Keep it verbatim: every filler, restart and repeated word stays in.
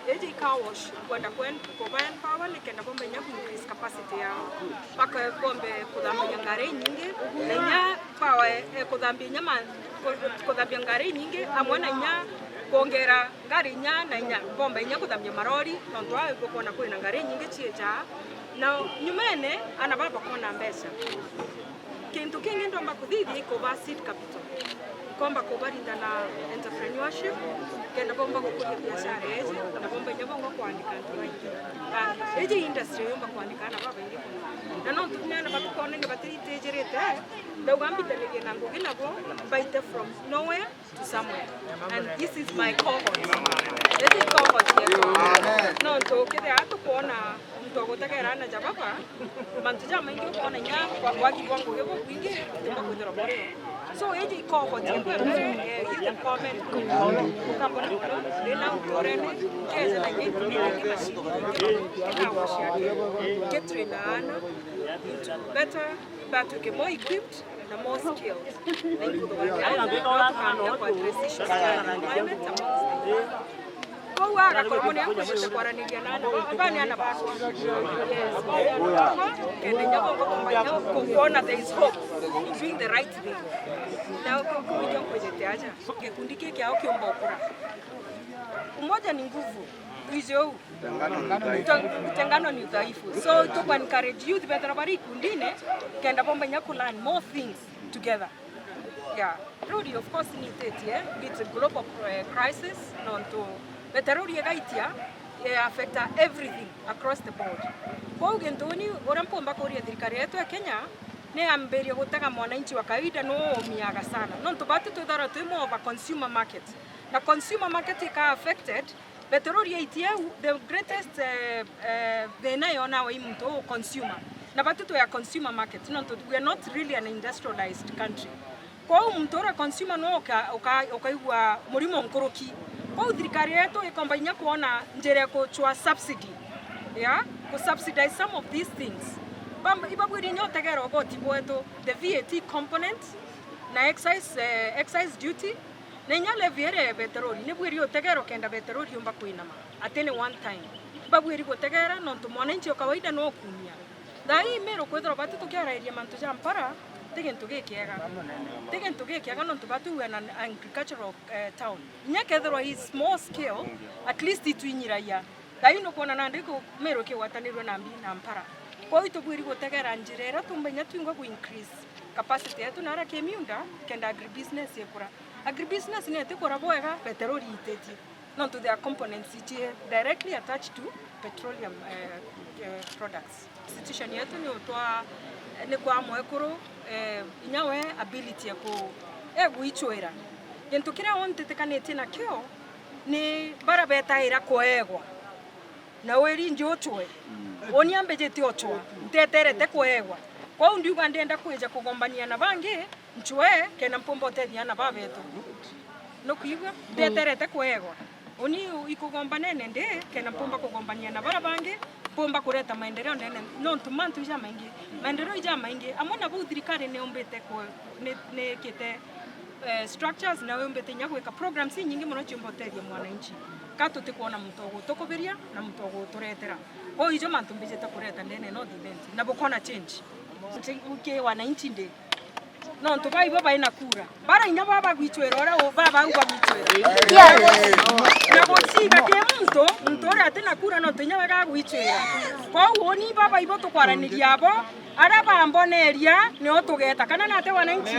Iji i car wash, kwenda kwen-, kuba empower nikenda bomba inya ku increase capacity yao. Baka bombe kuthambia ngari inyingi, na inya power, eh, kuthambia inya ma-, ku-, kuthambia ngari inyingi, amwe na inya kwongera ngari inya na inya, bomba inya kuthambia marori, nontu awe bukwona kwina ngari inyingi ciijaa. Na nyumene, ana baba bakona mbeca. Kintu kingi ndomba kuthithia ikuba seed capital. Nkomba kubarinda na entrepreneurship, kenda bomba gukuria biashara iji, na bomba inya bonga kwandika antu baingi. Ah, iji industry yumba kwandika ana babaingi mono. Na nontu ni ana batukone ni batiritijirite, ndauga mbitanirie na ngugi nabo, mbaite from nowhere to somewhere. And this is my cohort. This is cohort yetu. Nontu kethira tukwona muntu agutegera ana ja baba, mantu jamaingi ukwona inya kwa, wagi bwa ngugi bubwingi, tumba kwithirwa buri. So, iji cohort yetu ya mbere, eh, youth empowerment. Kambuni mono, ndina nturene, keza na ingi, ingi mashini, ingi, ingi, ingi, ingi, ingi train ana into better, better, more equipped, na more skills. Na ikuthugatia, na tukaambia kwa address issues cia environment amongst the youth. Kou agakorwo ni akwendete kwaraniria na ana ba-, aba ni ana bakwa. Yes, aba ni ana bakwa, kenda inya bongo bomba inya ku-, kuona there is hope in doing the right thing. Na kou, kou ikio nkwendete aja. Gikundi kii kiao kiumba ukura. Umoja ni nguvu. Wiji uu. Utengano ni udhaifu. Uteng-, utengano ni udhaifu. So, tuku encourage youth bethirwa bari ikundine, kenda bomba inya ku learn more things together. Yeah. Rori, of course, ni itetie, it's a global, eh, crisis, nontu beterori igaitia, eh, affecta everything across the board. Kwou gintu uni uria mpumba kuria thirikari yetu ya Kenya, ni yambirie gutega mwananchi wa kawaida no umiaga sana. Nontu batu twithagirwa twi more of a consumer market. Na consumer market ika affected, beterori yaitia au, the greatest, eh, eh, thina yonawa i muntu u consumer. Na batu twi a consumer market, nontu we are not really an industrialized country. Kwou muntu uria consumer no uka-, uka-, ukaigua murimo nkuruki. Kwou thirikari yetu ikomba inya kwona njira ya kuchwa subsidy, ya ku subsidize some of these things. Bamba, ibabwiri inya utegera ugoti bwetu, the V A T component, na excise, eh, excise duty, na inya levy iria ya beterori, ni bwiri utegera ukenda beterori yumba kwinama. Ati ni one time. Babwiri gutegera nontu mwananchi o kawaida no ukumia. Thaa ii Meru kwithirwa batu tukiarairia mantu ja mpara, ti gintu gikiega. Ti gintu gikiega nontu batu we an agricultural, eh, town. Inya kethirwa i small scale, at least itwinyiragia. Thaa ii nukwona nandi ku-, Meru ikigwatanirue na mbi na mpara. Kwou itubwiri gutegera njira iria tumba inya twingwa ku increase capacity yetu na aria kimiunda, kenda agribusiness ikura. Agribusiness ni itikura bwega, beterori ititie. Nontu there are components iti directly attached to petroleum, eh, eh, products. Institution yetu ni utwa, ni kwa mwekuru, eh, inya we ability ya ku-, egwichwira. Gintu kiria o ntitikanitie nakio ni bara betaira kuegwa. Na wiri njuchwe. Uni ambijite uchwa, nteterete kuegwa. Kwou ndiuga ndienda kwija kugombania na bangi, nchwe, kenda mpumba utethia ana babetu. Nukwigua? Nteterete kuegwa. Uni ikugombanene ndi, kenda mpumba kugombania na bara bangi, mpumba kureta maendeleo ndene, nontu mantu ijamaingi. Maendeleo ijamaingi, amwe na bau thirikari ni umbite ku-, ni, ni ikite, eh, structures, na yumbite inya gwika programs inyingi mono ciumba utethia mwananchi. Ka tutikwona muntu ugutukubiria na muntu uguturetera. Kwou ijo mantu mbijite kureta ndene no event, na bukona change. Change ki wananchi ndi. Nontu baibo baina kura. Bara inya baba bagwichwira uria u-, baba au bagwichwira. Na guchiga ki muntu, muntu uria atina kura nontu inya we gagwichwira. Kwou uni baba ibo tukwaraniria abo, aria bamboneria nio tugeta. Kana nate wananchi?